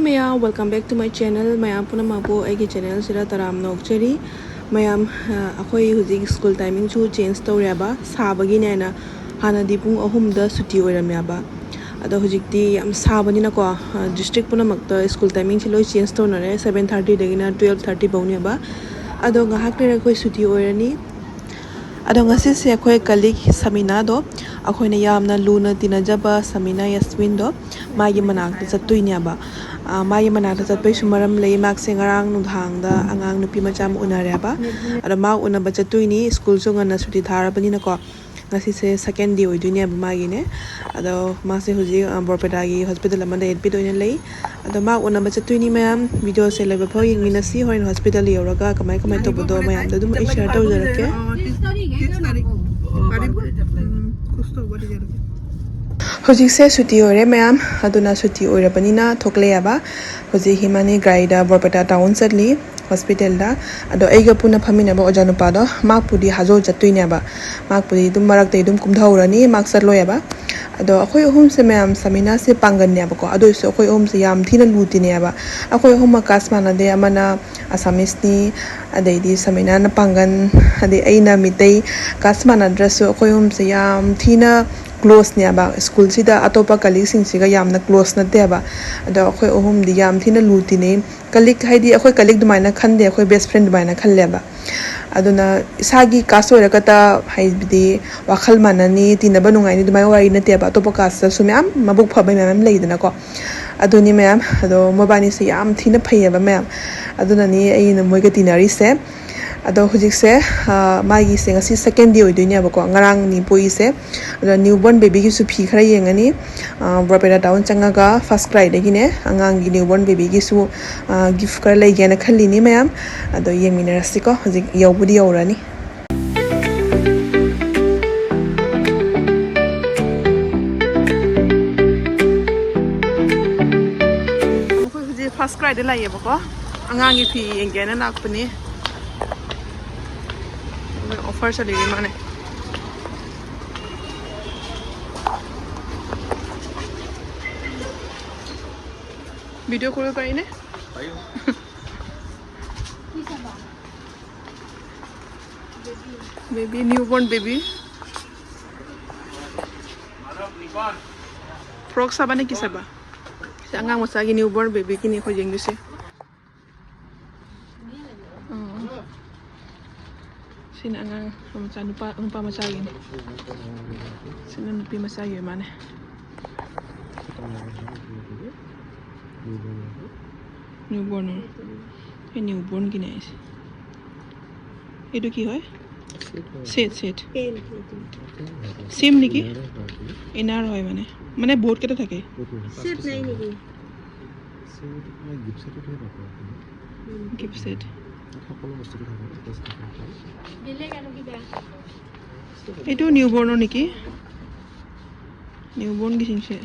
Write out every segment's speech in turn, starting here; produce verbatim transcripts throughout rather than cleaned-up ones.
ꯃꯌꯥꯝ, welcome back to my channel. ꯃꯌꯥꯝ ꯄꯨꯝꯅꯃꯛꯄꯨ ꯑꯩꯒꯤ ꯆꯦꯅꯦꯜꯁꯤꯗ ꯇꯔꯥꯝꯅ ꯑꯣꯛꯆꯔꯤ꯫ ꯃꯌꯥꯝ, ꯑ, ꯑꯩꯈꯣꯏ ꯍꯧꯖꯤꯛ ꯁ꯭ꯀꯨꯜ ꯇꯥꯏꯃꯤꯡꯁꯨ ꯆꯦꯟꯖ ꯇꯧꯔꯦꯕ, ꯁꯥꯕꯒꯤꯅꯦꯅ꯫ ꯍꯥꯟꯅꯗꯤ ꯄꯨꯡ ꯑꯍꯨꯝꯗ ꯁꯨꯇꯤ ꯑꯣꯏꯔꯝꯃꯦꯕ, ꯑꯗꯣ ꯍꯧꯖꯤꯛꯇꯤ ꯌꯥꯝ ꯁꯥꯕꯅꯤꯅꯀꯣ, ꯑ, ꯗꯤꯁꯇ꯭ꯔꯤꯛ ꯄꯨꯝꯅꯃꯛꯇ ꯁ꯭ꯀꯨꯜ ꯇꯥꯏꯃꯤꯡꯁꯦ ꯂꯣꯏ ꯆꯦꯟꯖ ꯇꯧꯅꯔꯦ, seven thirty ꯗꯒꯤꯅ twelve thirty ꯐꯥꯎꯅꯦꯕ꯫ ꯑꯗꯣ ꯉꯥꯏꯍꯥꯛ ꯂꯩꯔ ꯑꯩꯈꯣꯏ ꯁꯨꯇꯤ ꯑꯣꯏꯔꯅꯤ꯫ ꯑꯗꯣ ꯉꯁꯤꯁꯦ ꯑꯩꯈꯣꯏ ꯀꯂꯤꯛ ꯁꯃꯤꯅꯥꯗꯣ, ꯑꯩꯈꯣꯏꯅ ꯌꯥꯝꯅ ꯂꯨꯅ ꯇꯤꯟꯅꯖꯕ ꯁꯃꯤꯅꯥ ꯌꯥꯁꯃꯤꯟꯗꯣ, ꯃꯥꯒꯤ ꯃꯅꯥꯛꯇ ꯆꯠꯇꯣꯏꯅꯦꯕ꯫ ꯑ, ꯃꯥꯒꯤ ꯃꯅꯥꯛꯇ ꯆꯠꯄꯩꯁꯨ ꯃꯔꯝ ꯂꯩ꯫ ꯃꯥꯁꯦ ꯉꯔꯥꯡ ꯅꯨꯡꯗꯥꯡꯗ ꯑꯉꯥꯡ ꯅꯨꯄꯤ ꯃꯆꯥ ꯑꯃ ꯎꯅꯔꯦꯕ꯫ ꯑꯗꯣ ꯃꯥ ꯎꯅꯕ ꯆꯠꯇꯣꯏꯅꯤ꯫ ꯁ꯭ꯀꯨꯜꯁꯨ ꯉꯟꯅ ꯁꯨꯇꯤ ꯊꯥꯔꯕꯅꯤꯅꯀꯣ, ꯉꯁꯤꯁꯦ second day ꯑꯣꯏꯗꯣꯏꯅꯦꯕ ꯃꯥꯒꯤꯅꯦ꯫ ꯑꯗꯣ ꯃꯥꯁꯦ ꯍꯧꯖꯤꯛ, ꯑ, ꯕꯣꯔꯄꯦꯇꯥꯒꯤ ꯍꯣꯁꯄꯤꯇꯥꯜ ꯑꯃꯗ ꯑꯦꯗꯃꯤꯠ ꯑꯣꯏꯅ ꯂꯩ꯫ ꯑꯗꯣ ꯃꯥ ꯎꯅꯕ ꯆꯠꯇꯣꯏꯅꯤ ꯃꯌꯥꯝ꯫ ꯚꯤꯗꯤꯑꯣꯁꯦ ꯂꯣꯏꯕ ꯐꯥꯎ ꯌꯦꯡꯃꯤꯟꯅꯁꯤ꯫ ꯍꯣꯔꯦꯟ ꯍꯣꯁꯄꯤꯇꯥꯜ ꯌꯧꯔꯒ ꯀꯃꯥꯏ ꯀꯃꯥꯏ ꯇꯧꯕꯗꯣ ꯃꯌꯥꯝꯗꯣ ꯑꯗꯨꯝ ꯑꯩ ꯁꯤꯌꯔ ꯇꯧꯖꯔꯛꯀꯦ꯫ ꯍꯧꯖꯤꯛꯁꯦ ꯁꯨꯇꯤ ꯑꯣꯏꯔꯦ ꯃꯌꯥꯝ, ꯑꯗꯨꯅ ꯁꯨꯇꯤ ꯑꯣꯏꯔꯕꯅꯤꯅ ꯊꯣꯛꯂꯛꯑꯦꯕ꯫ ꯍꯧꯖꯤꯛ ꯏꯃꯥꯅꯤ ꯒꯥꯔꯤꯗ ꯕꯣꯔꯄꯦꯇꯥ ꯇꯥꯎꯟ ꯆꯠꯂꯤ ꯍꯣꯁꯄꯤꯇꯥꯜꯗ꯫ ꯑꯗꯣ ꯑꯩꯒ ꯄꯨꯟꯅ ꯐꯝꯃꯤꯟꯅꯕ ꯑꯣꯖꯥ ꯅꯨꯄꯥꯗꯣ, ꯃꯥꯛꯄꯨꯗꯤ ꯍꯥꯖꯣ ꯆꯠꯇꯣꯏꯅꯦꯕ꯫ ꯃꯥꯛꯄꯨꯗꯤ ꯑꯗꯨꯝ ꯃꯔꯛꯇꯩ ꯑꯗꯨꯝ ꯀꯨꯝꯊꯍꯧꯔꯅꯤ, ꯃꯥꯛ ꯆꯠꯂꯣꯏꯕ꯫ ꯑꯗꯣ ꯑꯩꯈꯣꯏ ꯑꯍꯨꯝꯁꯦ ꯃꯌꯥꯝ ꯁꯃꯤꯅꯥꯁꯦ ꯄꯥꯡꯒꯟꯅꯦꯕꯀꯣ, ꯑꯗꯨ ꯑꯣꯏꯔꯁꯨ ꯑꯩꯈꯣꯏ ꯑꯍꯨꯝꯁꯦ ꯌꯥꯝ ꯊꯤꯅ ꯂꯨ ꯇꯤꯟꯅꯩꯑꯕ꯫ ꯑꯩꯈꯣꯏ ꯑꯍꯨꯝꯃꯛ ꯀ꯭ꯂꯥꯁ ꯃꯥꯟꯅꯗꯦ, ꯑꯃꯅ ꯑꯁꯥꯃꯤꯁꯅꯤ, ꯑꯗꯩꯗꯤ ꯁꯃꯤꯅꯥꯅ ꯄꯥꯡꯒꯟ, ꯑꯗꯩ ꯑꯩꯅ ꯃꯤꯇꯩ꯫ ꯀ꯭ꯂꯥꯁ ꯃꯥꯟꯅꯗ꯭ꯔꯁꯨ ꯑꯩꯈꯣꯏ ꯑꯍꯨꯝꯁꯦ ꯌꯥꯝ ꯊꯤꯅ ꯀ꯭ꯂꯣꯁꯅꯦꯕ꯫ ꯁ꯭ꯀꯨꯜꯁꯤꯗ ꯑꯇꯣꯞꯄ ꯀꯂꯤꯛꯁꯤꯡꯁꯤꯒ ꯌꯥꯝꯅ ꯀ꯭ꯂꯣꯁ ꯅꯠꯇꯦꯕ꯫ ꯑꯗꯣ ꯑꯩꯈꯣꯏ ꯑꯍꯨꯝꯗꯤ ꯌꯥꯝ ꯊꯤꯅ ꯂꯨ ꯇꯤꯟꯅꯩ꯫ ꯀꯂꯤꯛ ꯍꯥꯏꯗꯤ ꯑꯩꯈꯣꯏ ꯀꯂꯤꯛ ꯑꯗꯨꯃꯥꯏꯅ ꯈꯟꯗꯦ, ꯑꯩꯈꯣꯏ ꯕꯦꯁ ꯐ꯭ꯔꯦꯟ ꯑꯗꯨꯃꯥꯏꯅ ꯈꯜꯂꯦꯕ꯫ ꯑꯗꯨꯅ ꯏꯁꯥꯒꯤ ꯀ꯭ꯂꯥꯁ ꯑꯣꯏꯔꯒꯇ, ꯍꯥꯏꯕꯗꯤ ꯋꯥꯈꯜ ꯃꯥꯟꯅꯅꯤ, ꯇꯤꯟꯅꯕ ꯅꯨꯡꯉꯥꯏꯅꯤ ꯑꯗꯨꯃꯥꯏꯅ ꯋꯥꯔꯤ ꯅꯠꯇꯦꯕ꯫ ꯑꯇꯣꯞꯄ ꯀ꯭ꯂꯥꯁꯇꯁꯨ ꯃꯌꯥꯝ ꯃꯕꯨꯛ ꯐꯕ ꯃꯌꯥꯝ ꯑꯃ ꯂꯩꯗꯅꯀꯣ꯫ ꯑꯗꯨꯅꯤ ꯃꯌꯥꯝ꯫ ꯑꯗꯣ ꯃꯣꯏꯕꯥꯅꯤꯁꯦ ꯌꯥꯝ ꯊꯤꯅ ꯐꯩꯌꯦꯕ ꯃꯌꯥꯝ꯫ ꯑꯗꯨꯅꯅꯤ ꯑꯩꯅ ꯃꯣꯏꯒ ꯇꯤꯟꯅꯔꯤꯁꯦ꯫ ꯑꯗꯣ ꯍꯧꯖꯤꯛꯁꯦ, ꯑ, ꯃꯥꯒꯤꯁꯦ ꯉꯁꯤ second day ꯑꯣꯏꯗꯣꯏꯅꯦꯕꯀꯣ, ꯉꯔꯥꯡꯅꯤ ꯄꯣꯛꯏꯁꯦ꯫ ꯑꯗꯣ ꯅ꯭ꯌꯨ ꯕꯣꯔꯟ ꯕꯦꯕꯤꯒꯤꯁꯨ ꯐꯤ ꯈꯔ ꯌꯦꯡꯉꯅꯤ꯫ ꯑ, ꯕꯣꯔꯄꯦꯇꯥ ꯇꯥꯎꯟ ꯆꯪꯉꯒ ꯐꯥꯔꯁ ꯀ꯭ꯔꯥꯏꯗꯒꯤꯅꯦ ꯑꯉꯥꯡꯒꯤ ꯅ꯭ꯌꯨ ꯕꯣꯔꯟ ꯕꯦꯕꯤꯒꯤꯁꯨ, ꯑ, ꯒꯤꯐ ꯈꯔ ꯂꯩꯒꯦꯅ ꯈꯜꯂꯤꯅꯤ ꯃꯌꯥꯝ꯫ ꯑꯗꯣ ꯌꯦꯡꯃꯤꯟꯅꯔꯁꯤꯀꯣ, ꯍꯧꯖꯤꯛ ꯌꯧꯕꯨꯗꯤ ꯌꯧꯔꯅꯤ꯫ ꯑꯩꯈꯣꯏ ꯍꯧꯖꯤꯛ ꯐꯥꯔꯁ ꯀ꯭ꯔꯥꯏꯗ ꯂꯥꯛꯑꯦꯕꯀꯣ, ꯑꯉꯥꯡꯒꯤ ꯐꯤ ꯌꯦꯡꯒꯦꯅ ꯂꯥꯛꯄꯅꯤ꯫ ꯃꯣꯏ ꯑꯣꯐꯔ ꯆꯠꯂꯤꯕ ꯃꯥꯅꯦ꯫ ভিডিঅ' কৰিব পাৰিনে? বেবী, নিউ বৰ্ণ বেবী। ফ্ৰক চাবা নে কি চাবা? Sa angang masagi, newborn baby kini ko jeng dise. Oo. Sina angang pamacha nupa, nupa masagi ni. Sina nupi masagi mane. Newborn. এই নিউবৰ্ণ কিনি আহিছে। এইটো কি হয়? ছেট, ছেট। ছেম নেকি? ইনাৰ হয় মানে, মানে বহুতকেইটা থাকে। ছেট নাই নেকি? গিফ্ট ছেট। এইটো নিউবৰ্ণৰ নেকি? নিউবৰ্ণ কিনিছে।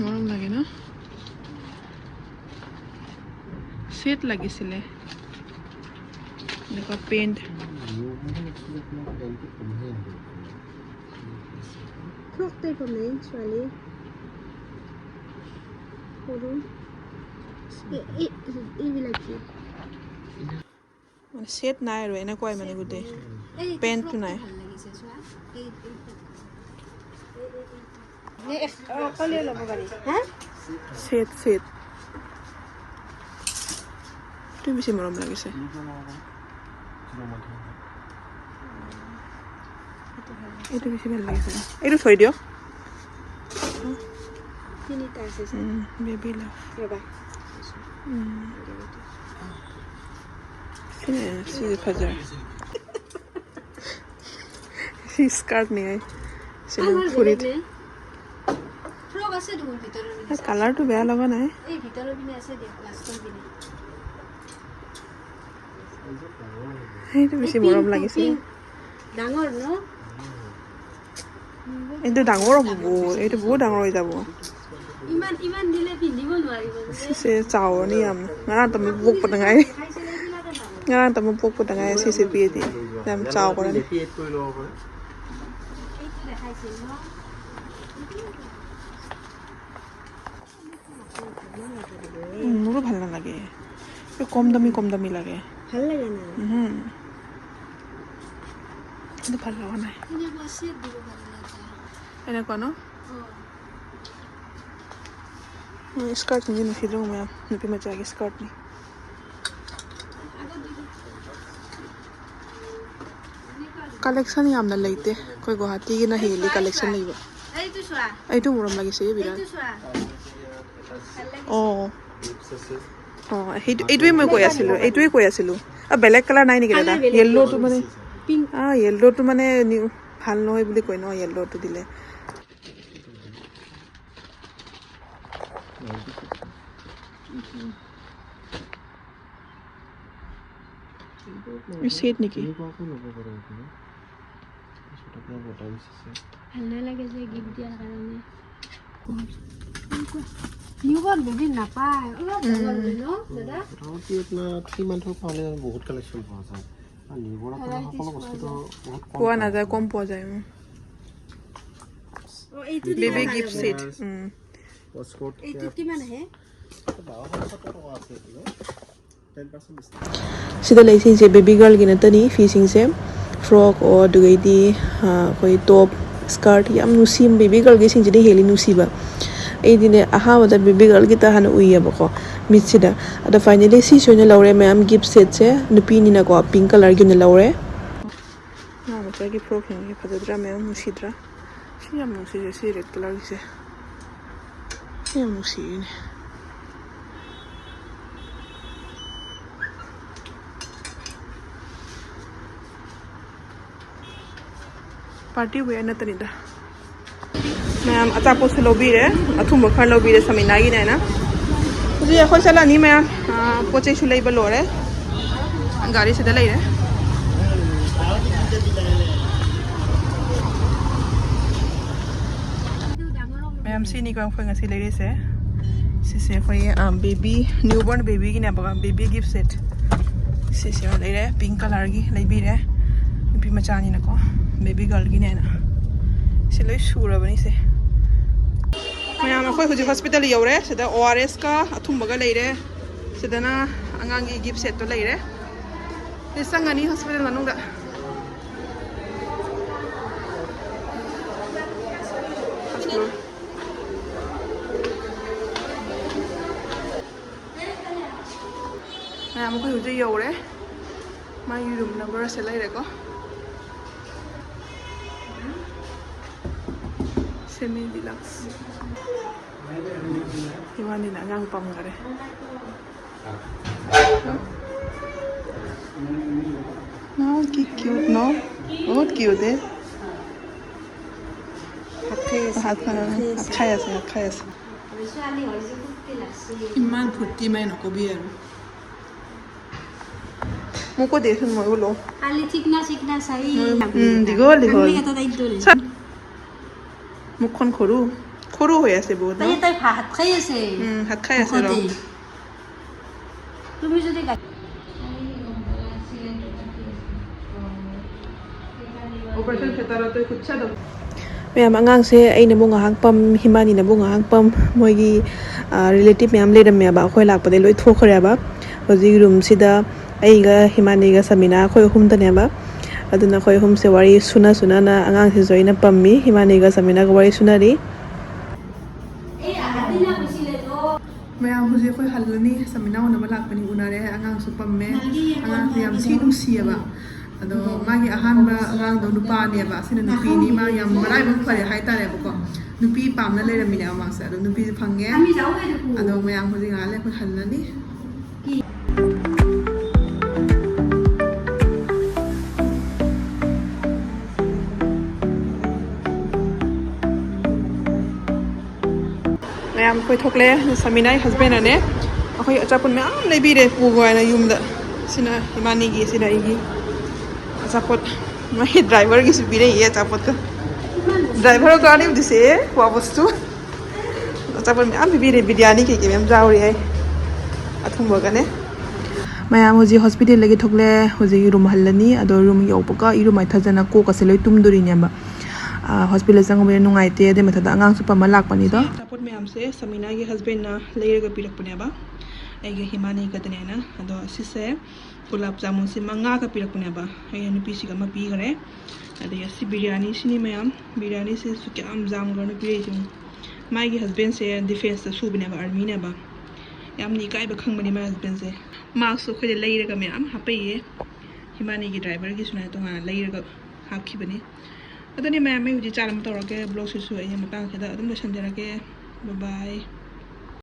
মৰম লাগে ন? ছেট লাগিছিলে। এনেকুৱা পেণ্ট। ফ্ৰক টাইপৰ মেইন ছোৱালী। সৰু। এই, এই, এইবিলাক কি? মানে ছেট নাই আৰু, এনেকুৱাই মানে গোটেই। এই পেণ্টটো ফ্ৰকটো নাই। ভাল লাগিছে, চোৱা। এই, এই ফ্ৰকটো। এই, এই, এই। নে, এক-, অকলে ল'ব পাৰি। হা? ছেট, ছেট। এইটো বেছি মৰম লাগিছে। এইটো বেছি ভাল লাগিছে। এইটো থৈ দিয়ক। তিনিটা আছে, ছাৰ। উম, বেবী লাভ। ৰ'বা। উম। এ, চিজ ফাজাৰ। সি স্কাৰ্ট নিয়ে। চিলং আমাৰ ফুৰিত। বেলেগ নে? ফ্ৰক আছে দেখোন ভিতৰৰ পিনে। কালাৰটো বেয়া লগা নাই। এই ভিতৰৰ পিনে আছে দিয়া, লাষ্টৰ পিনে। সেইটো বেছি এই মৰম পিংকটো, লাগিছে। পিংক। ডাঙৰ ন? এইটো ডাঙৰ হ'ব বহুত, এইটো বহুত ডাঙৰ হৈ যাব। ইমান, ইমান দিলে পিন্ধিব নোৱাৰিব যে। ꯁꯤꯁꯦ ꯆꯥꯎꯔꯅꯤ ꯌꯥꯝꯅ꯫ ꯉꯔꯥꯡ ꯇꯝꯕ ꯄꯣꯛꯄꯗ ꯉꯥꯏꯔꯤ꯫ ꯉꯔꯥꯡ ꯇꯝꯕ ꯄꯣꯛꯄꯗ ꯉꯥꯏꯔꯤ ꯁꯤꯁꯦ ꯄꯤꯔꯗꯤ꯫ ꯌꯥꯝ ꯆꯥꯎꯈ꯭ꯔꯅꯤ꯫ এইটো দেখাইছিল ন? উম, মোৰো ভাল নালাগে। এই কম দামী, কম দামী লাগে। ভাল লাগে না। উম। কিন্তু ভাল লগা নাই। এনেকুৱা ন? স্কাৰ্ট ꯅꯤꯡꯁꯤꯡꯉꯦ, ꯃꯌꯥꯝ ꯅꯨꯄꯤ ꯃꯆꯥꯒꯤ ꯁ꯭ꯀꯔꯠꯅꯤ꯫ ꯀꯂꯦꯛꯁꯟ ꯌꯥꯝꯅ ꯂꯩꯇꯦ, ꯑꯩꯈꯣꯏ ꯒꯨꯋꯥꯍꯥꯇꯤꯒꯤꯅ ꯍꯦꯜꯂꯤ ꯀꯂꯦꯛꯁꯟ ꯂꯩꯕ꯫ ꯑꯩꯗꯨ ꯃꯣꯔꯝ ꯂꯥꯛꯏꯁꯦ ꯕꯤꯔꯥꯠ꯫ ꯑꯣ, অ, সেইটো, এইটোৱে মই কৈ আছিলোঁ, এইটোৱে কৈ আছিলোঁ। অ, বেলেগ কালাৰ নাই নেকি দাদা? য়েল্ল'টো মানে, অ, য়েল্ল'টো মানে নিউ, ভাল নহয় বুলি কয় ন য়েল্ল'টো দিলে। চেট নেকি? ভাল নালাগে যে গিফ্ট দিয়াৰ কাৰণে। নিউ বৰ্ণ বেবী নাপায়, অলপ ডাঙৰ হ'লে ন দাদা? মোটামুটি আপোনাৰ থ্ৰী মান্থৰ পৰা হ'লে বহুত কালেকশ্যন পোৱা যায়। আৰু নিউ বৰ্ণ আপোনাৰ সকলো বস্তুটো বহুত কম পোৱা নাযায়, কম পোৱা যায়। উম। অ, এইটো বেবী গিফ্ট ছেট। উম। এইটো কিমান আহে? বাৰশ টকা আছে এইটো। Sida ꯂꯩꯁꯤꯡꯁꯦ ꯕꯦꯕꯤ ꯒꯔꯜꯒꯤ ꯅꯠꯇꯅꯤ, ꯐꯤꯁꯤꯡꯁꯦ ꯐ꯭ꯔꯣꯛ ꯑꯣ, ꯑꯗꯨꯒꯩꯗꯤ, ꯑ, ꯑꯩꯈꯣꯏ ꯇꯣꯞ, ꯁ꯭ꯀꯔꯠ, ꯌꯥꯝ ꯅꯨꯡꯁꯤ꯫ ꯕꯦꯕꯤ ꯒꯔꯜꯒꯤꯁꯤꯡꯁꯤꯗꯤ ꯍꯦꯜꯂꯤ ꯅꯨꯡꯁꯤꯕ꯫ ꯑꯩꯗꯤꯅꯦ ꯑꯍꯥꯟꯕꯗ ꯕꯦꯕꯤ ꯒꯔꯜꯒꯤꯇ ꯍꯥꯟꯅ ꯎꯏꯌꯦꯕꯀꯣ ꯃꯤꯠꯁꯤꯗ꯫ ꯑꯗꯣ finally ꯁꯤꯁꯤ ꯑꯣꯏꯅ ꯂꯧꯔꯦ ꯃꯌꯥꯝ, ꯒꯤꯐ ꯁꯦꯠꯁꯦ ꯅꯨꯄꯤꯅꯤꯅꯀꯣ ꯄꯤꯡ ꯀꯂꯔꯒꯤ ꯑꯣꯏꯅ ꯂꯧꯔꯦ꯫ ꯑꯉꯥꯡ ꯃꯆꯥꯒꯤ ꯐ꯭ꯔꯣꯛꯁꯤꯡꯁꯦ ꯐꯖꯗ꯭ꯔꯥ ꯃꯌꯥꯝ, ꯅꯨꯡꯁꯤꯗ꯭ꯔꯥ? ꯁꯤ ꯌꯥꯝ ꯅꯨꯡꯁꯤꯌꯦ, ꯁꯤ ꯔꯦꯗ ꯀꯂꯔꯒꯤꯁꯦ꯫ ꯁꯤ ꯌꯥꯝ ꯅꯨꯡꯁꯤꯌꯦꯅꯦ꯫ ꯄꯥꯔꯇꯤ ꯋꯦꯌꯔ ꯅꯠꯇꯅꯤꯗ꯫ ꯃꯌꯥꯝ ꯑꯆꯥꯄꯣꯠꯁꯨ ꯂꯧꯕꯤꯔꯦ, ꯑꯊꯨꯝꯕ ꯈꯔ ꯂꯧꯕꯤꯔꯦ ꯁꯃꯤꯅꯥꯒꯤꯅꯦꯅ꯫ ꯍꯧꯖꯤꯛ ꯑꯩꯈꯣꯏ ꯆꯠꯂꯅꯤ ꯃꯌꯥꯝ꯫ ꯑꯥ, ꯄꯣꯠ ꯆꯩꯁꯨ ꯂꯩꯕ ꯂꯣꯏꯔꯦ꯫ ꯒꯥꯔꯤꯁꯤꯗ ꯂꯩꯔꯦ꯫ ꯃꯌꯥꯝ ꯁꯤꯅꯤꯀꯣ ꯑꯩꯈꯣꯏ ꯉꯁꯤ ꯂꯩꯔꯤꯁꯦ꯫ ꯁꯤꯁꯦ ꯑꯩꯈꯣꯏ, ꯑꯥ, ꯕꯦꯕꯤ, ꯅ꯭ꯌꯨ ꯕꯣꯔꯟ ꯕꯦꯕꯤꯒꯤꯅꯦꯕꯀꯣ, ꯕꯦꯕꯤ ꯒꯤꯐ ꯁꯦꯠ꯫ ꯁꯤꯁꯦ ꯑꯃ ꯂꯩꯔꯦ, ꯄꯤꯡ ꯀꯂꯔꯒꯤ ꯂꯩꯕꯤꯔꯦ꯫ ꯅꯨꯄꯤ ꯃꯆꯥꯅꯤꯅꯀꯣ, ꯕꯦꯕꯤ ꯒꯔꯜꯒꯤꯅꯦꯅ꯫ ꯁꯤ ꯂꯣꯏ ꯁꯨꯔꯕꯅꯤ ꯁꯦ꯫ ꯃꯌꯥꯝ, ꯑꯩꯈꯣꯏ ꯍꯧꯖꯤꯛ ꯍꯣꯁꯄꯤꯇꯥꯜ ꯌꯧꯔꯦ꯫ ꯁꯤꯗ ꯑꯣ ꯑꯥꯔ ꯑꯦꯁꯀ ꯑꯊꯨꯝꯕꯒ ꯂꯩꯔꯦ꯫ ꯁꯤꯗꯅ ꯑꯉꯥꯡꯒꯤ ꯒꯤꯐ ꯁꯦꯠꯇꯣ ꯂꯩꯔꯦ꯫ ꯁꯤ ꯆꯪꯉꯅꯤ ꯍꯣꯁꯄꯤꯇꯥꯜ ꯃꯅꯨꯡꯗ꯫ ꯃꯌꯥꯝ, ꯑꯩꯈꯣꯏ ꯍꯧꯖꯤꯛ ꯌꯧꯔꯦ꯫ ꯃꯥꯒꯤ ꯔꯨꯝ ꯅꯝꯕꯔꯁꯦ ꯂꯩꯔꯦꯀꯣ꯫ Semi deluxe. ꯏꯕꯥꯅꯤꯅ ꯑꯉꯥꯡ ꯄꯝꯈꯔꯦ꯫ ꯅꯣ, ꯀꯤ ꯀ꯭ꯌꯨꯠ ꯅꯣ꯫ ꯕꯍꯨꯠ ꯀ꯭ꯌꯨꯠ ꯍꯦ꯫ ꯍꯥꯠꯈꯥꯏ ꯑꯁꯦ, ꯍꯥꯠꯈꯥꯏ ꯑꯁꯦ꯫ ꯍꯥꯠꯈꯥꯏ ꯑꯁꯦ, ꯍꯥꯠꯈꯥꯏ ꯑꯁꯦ꯫ ইমান ফূৰ্তি মাই নকবি আৰু। মোকো দেচোন, ময়ো লওঁ। খালি চিকনা চিকনা চাই। উম, দীঘল দীঘল। আমি এটা দায়িত্ব লৈছো। চা, মুখখন সৰু, সৰু হৈ আছে বহুত ন? তাই, তাই ভাত খাই আছে। উম, ভাত খাই আছে ৰ। ভোকতে। তুমি যদি গাখীৰ Operation theater ꯇ ꯈꯨꯠꯁꯥꯗꯣ꯫ ꯃꯌꯥꯝ, ꯑꯉꯥꯡꯁꯦ ꯑꯩꯅ ꯑꯃꯨꯛ ꯉꯥꯏꯍꯥꯛ ꯄꯝ, ꯍꯤꯃꯥꯅꯤꯅ ꯑꯃꯨꯛ ꯉꯥꯏꯍꯥꯛ ꯄꯝ, ꯃꯣꯏꯒꯤ ꯔꯤꯂꯦꯇꯤꯚ ꯃꯌꯥꯝ ꯂꯩꯔꯝꯃꯦꯕ, ꯑꯩꯈꯣꯏ ꯂꯥꯛꯄꯗꯩ ꯂꯣꯏ ꯊꯣꯛꯈ꯭ꯔꯦꯕ꯫ ꯍꯧꯖꯤꯛ ꯔꯨꯝꯁꯤꯗ ꯑꯩꯒ ꯍꯤꯃꯥꯅꯤꯒ ꯁꯃꯤꯅꯥ ꯑꯩꯈꯣꯏ ꯑꯍꯨꯝꯗꯅꯦꯕ꯫ ꯑꯗꯨꯅ ꯑꯩꯈꯣꯏ ꯑꯍꯨꯝꯁꯦ ꯋꯥꯔꯤ ꯁꯨꯅ ꯁꯨꯅꯅ ꯑꯉꯥꯡꯁꯤꯁꯨ ꯑꯩꯅ ꯄꯝꯃꯤ, ꯍꯤꯃꯥꯅꯤꯒ ꯁꯃꯤꯅꯥꯒ ꯋꯥꯔꯤ ꯁꯨꯅꯔꯤ꯫ ꯃꯌꯥꯝ, ꯍꯧꯖꯤꯛ ꯑꯩꯈꯣꯏ ꯍꯜꯂꯅꯤ꯫ ꯁꯃꯤꯅꯥ ꯎꯅꯕ ꯂꯥꯛꯄꯅꯤ, ꯎꯅꯔꯦ꯫ ꯑꯉꯥꯡꯁꯨ ꯄꯝꯃꯦ꯫ ꯑꯉꯥꯡꯁꯦ ꯌꯥꯝ ꯊꯤ ꯅꯨꯡꯁꯤꯌꯦꯕ꯫ ꯑꯗꯣ ꯃꯥꯒꯤ ꯑꯍꯥꯟꯕ ꯑꯉꯥꯡꯗꯣ ꯅꯨꯄꯥꯅꯦꯕ, ꯑꯁꯤꯅ ꯅꯨꯄꯤꯅꯤ꯫ ꯃꯥ ꯌꯥꯝ ꯃꯔꯥꯏꯕꯛ ꯐꯔꯦ ꯍꯥꯏꯇꯥꯔꯦꯕꯀꯣ꯫ ꯅꯨꯄꯤ ꯄꯥꯝꯅ ꯂꯩꯔꯝꯃꯤꯅꯦꯕ ꯃꯥꯁꯦ, ꯑꯗꯣ ꯅꯨꯄꯤꯁꯨ ꯐꯪꯉꯦ꯫ ꯑꯗꯣ ꯃꯌꯥꯝ, ꯍꯧꯖꯤꯛ ꯉꯥꯏꯍꯥꯛ ꯂꯩ ꯑꯩꯈꯣꯏ ꯍꯜꯂꯅꯤ꯫ ꯃꯌꯥꯝ ꯀꯣꯏꯊꯣꯛꯂꯦ꯫ ꯁꯃꯤꯅꯥꯒꯤ ꯍꯁꯕꯦꯟꯅꯅꯦ ꯑꯩꯈꯣꯏ ꯑꯆꯥꯄꯣꯠ ꯃꯌꯥꯝ ꯂꯩꯕꯤꯔꯦ ꯄꯨꯒꯣ ꯍꯥꯏꯅ ꯌꯨꯝꯗ꯫ ꯁꯤꯅ ꯏꯃꯥꯅꯤꯒꯤ, ꯁꯤꯅ ꯑꯩꯒꯤ꯫ ꯑꯆꯥꯄꯣꯠ ꯃꯣꯏ ꯗ꯭ꯔꯥꯏꯚꯔꯒꯤꯁꯨ ꯄꯤꯔꯛꯏꯌꯦ ꯑꯆꯥꯄꯣꯠꯀ꯫ ꯗ꯭ꯔꯥꯏꯚꯔ ꯀꯥꯅꯤꯕꯨꯗꯤ ꯁꯦ ꯋꯥꯕꯁꯨ꯫ ꯑꯆꯥꯄꯣꯠ ꯃꯌꯥꯝ ꯄꯤꯕꯤꯔꯦ, ꯕꯤꯔꯌꯥꯅꯤ ꯀꯩꯀꯩ ꯃꯌꯥꯝ ꯌꯥꯎꯔꯤ ꯍꯥꯏ꯫ ꯑꯊꯨꯝꯕꯒꯅꯦ꯫ ꯃꯌꯥꯝ ꯍꯧꯖꯤꯛ ꯍꯣꯁꯄꯤꯇꯥꯜꯗꯒꯤ ꯊꯣꯛꯂꯛꯑꯦ꯫ ꯍꯧꯖꯤꯛ ꯔꯨꯝ ꯍꯜꯂꯅꯤ꯫ ꯑꯗꯣ ꯔꯨꯝ ꯌꯧꯕꯒ ꯏꯔꯨ ꯃꯥꯏꯊꯖꯅ ꯀꯣꯛꯀꯁꯦ ꯂꯣꯏ ꯇꯨꯝꯗꯣꯔꯤꯅꯦꯕ꯫ ꯍꯣꯁꯄꯤꯇꯥꯜ ꯆꯪꯉꯨꯕꯅ ꯅꯨꯡꯉꯥꯏꯇꯦ, ꯑꯗꯨꯏ ꯃꯊꯛꯇ ꯑꯉꯥꯡꯁꯨ ꯄꯝꯃ ꯂꯥꯛꯄꯅꯤꯗꯣ꯫ ꯑꯆꯥꯄꯣꯠ ꯃꯌꯥꯝꯁꯦ ꯁꯃꯤꯅꯥꯒꯤ ꯍꯁꯕꯦꯟꯅ ꯂꯩꯔꯒ ꯄꯤꯔꯛꯄꯅꯦꯕ, ꯑꯩꯒ ꯍꯤꯃꯥꯅꯤꯒꯗꯅꯦꯅ꯫ ꯑꯗꯣ ꯁꯤꯁꯦ ꯒꯨꯂꯥꯞ ꯖꯥꯃꯨꯟꯁꯦ ꯃꯉꯥꯒ ꯄꯤꯔꯛꯄꯅꯦꯕ, ꯑꯩꯅ ꯅꯨꯄꯤꯁꯤꯒ ꯑꯃ ꯄꯤꯈꯔꯦ꯫ ꯑꯗꯒꯤ ꯑꯁꯤ ꯕꯤꯔꯌꯥꯅꯤꯁꯤꯅꯤ ꯃꯌꯥꯝ, ꯕꯤꯔꯌꯥꯅꯤꯁꯤꯁꯨ ꯀꯌꯥꯝ ꯌꯥꯝꯈ꯭ꯔꯅꯣ ꯄꯤꯔꯛꯏꯁꯦ꯫ ꯃꯥꯒꯤ ꯍꯁꯕꯦꯟꯁꯦ ꯗꯤꯐꯦꯟꯁꯇ ꯁꯨꯕꯅꯦꯕ, ꯑꯥꯔꯃꯤꯅꯦꯕ꯫ ꯌꯥꯝꯅ ꯏꯀꯥꯏꯕ ꯈꯪꯕꯅꯦ ꯃꯥꯏ ꯍꯁꯕꯦꯟꯁꯦ꯫ ꯃꯥꯛꯁꯁꯨ ꯑꯩꯈꯣꯏꯗ ꯂꯩꯔꯒ ꯃꯌꯥꯝ ꯍꯥꯞꯄꯛꯏꯌꯦ, ꯍꯤꯃꯥꯅꯤꯒꯤ ꯗ꯭ꯔꯥꯏꯚꯔꯒꯤꯁꯨꯅꯦ ꯇꯣꯉꯥꯟꯅ ꯂꯩꯔꯒ ꯍꯥꯞꯈꯤꯕꯅꯤ꯫ ꯑꯗꯨꯅꯤ ꯃꯌꯥꯝ, ꯑꯩ ꯍꯧꯖꯤꯛ ꯆꯥ ꯑꯃ ꯇꯧꯔꯒꯦ, ꯕ꯭ꯂꯣꯒꯁꯤꯁꯨ ꯑꯩ ꯃꯇꯥꯡꯁꯤꯗ ꯑꯗꯨꯝ ꯂꯣꯏꯁꯤꯟꯖꯔꯒꯦ꯫ ꯕꯥꯏ ꯕꯥꯏ꯫